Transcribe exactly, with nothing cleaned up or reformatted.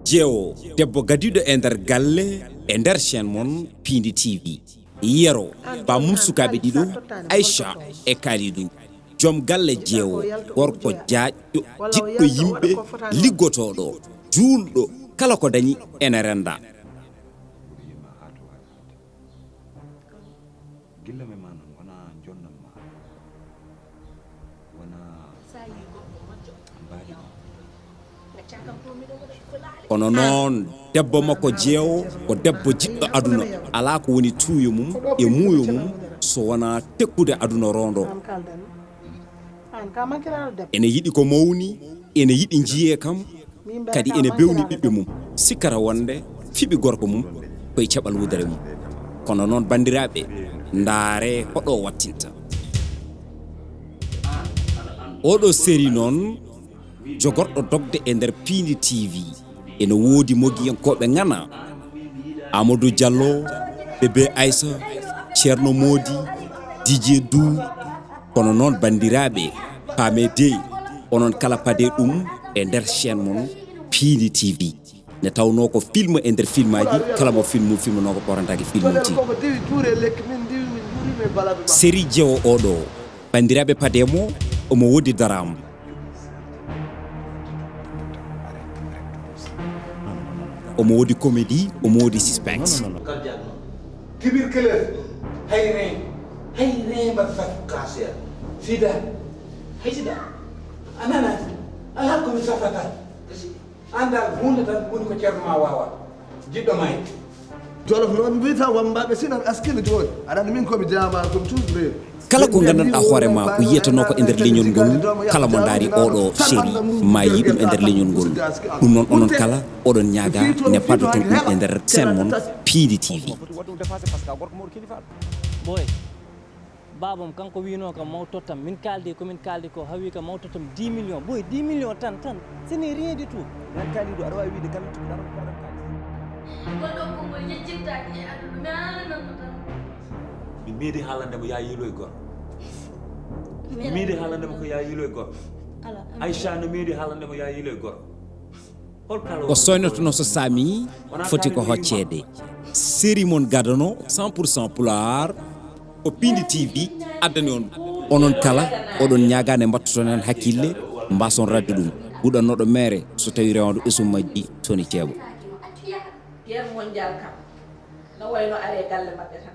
Jeewo, debbo gadiiɗo e nder galle, e nder chaîne mon Piindi T V. Yero, ba mum sukaaɓe ɗiɗo, Aïcha e Kalidou. Joom galle jeewo, gorko jaajɗo, jiɗɗo yimɓe, liggotooɗo, juulɗo, kala ko dañi ene rennda. Gilla mi ma noon, wonaa jonnam ma, wonaa mbaadi ma. Kono noon, debbo makko jeewo ko debbo jiɗɗo aduna, alaa ko woni tuuyo mum e muuyo mum so wonaa tekkude aduna rondo. Ene yiɗi ko mawni, ene yiɗi njiyee kam, kadi ene bewni ɓiɓɓe mum, sikkata wonde fiɓi gorko mum koye caɓal wudere mum. Kono noon, banndiraaɓe, ndaaree hoɗo wattinta. Oɗo série noon, jogorɗo dogde e nder Piindi T V, ene woodi mogiyankooɓe ŋana, Amadou Diallo, Bébé Aïssa, Ceerno Moodi, Didier Dou. Kono noon, banndiraaɓe, paamee dey, onon kala padee ɗum e nder chaîne mon Piindi T V. Nde tawnoo ko film e nder filmaaji, kala mo film mum filmanoo ko ɓoorantake film mum tigi. Série jeewo oɗo, banndiraaɓe, padee mo, omo woodi daraama. Omo woodi comédie, omo woodi suspense. Tuberculose, hay reen, hay reen mbaɗa saf cancer. Sida, hay sida. A nanaani, alaa ko mi safata. Anndal huunde tan woni ko ceerno ma waawa. Jiɗɗo ma e. Jolof noon mbiyata wammbaaɓe sinan askil jooni. Aɗa anndi min ko mi jaama, ko mi toujours reedu. Kala ko nganndanɗaa hoore ma ko yiyatanoo ko e nder leñol ngol, kala mo ndaari oɗo série, ma yii ɗum e nder leñol ngol. Ɗum noon, onon kala, oɗon ñaaga nde padoton ɗum e nder chaîne mon Piindi T V. Boy, baabam kanko wiinoo kam maw tottam, min kaaldi ko min kaaldi ko, hawi kam maw tottam dix millions. Boy, dix millions tan, tan, ce n'est rien du tout. Nan Kalidou, aɗa waawi wiide kala tigi ɗaɗo ko problème kaalis. Ngol ɗoo konngol yejjittaaki e aduna, mi haalananno tan. Mi meeɗi haalande mo yaa yiiloy gor. Mi meeɗi haalande mo ko yaa yiiloy gor. Aïcha no meeɗi haalande mo yaa yiiloy gor. Hol kala ko soynotono so saami foti ko hocceede. Série mon gadano cent pour cent Pulaar ko Piindi T V addani on. Onon kala oɗon ñaagaande mbattoton heen hakkille, mbaason radde ɗum. Huɗannooɗo meere so tawi rewando ɓesum majji toni ceeɓa. Guerre mondiale kam no wayno ari e galle maɓɓe tan.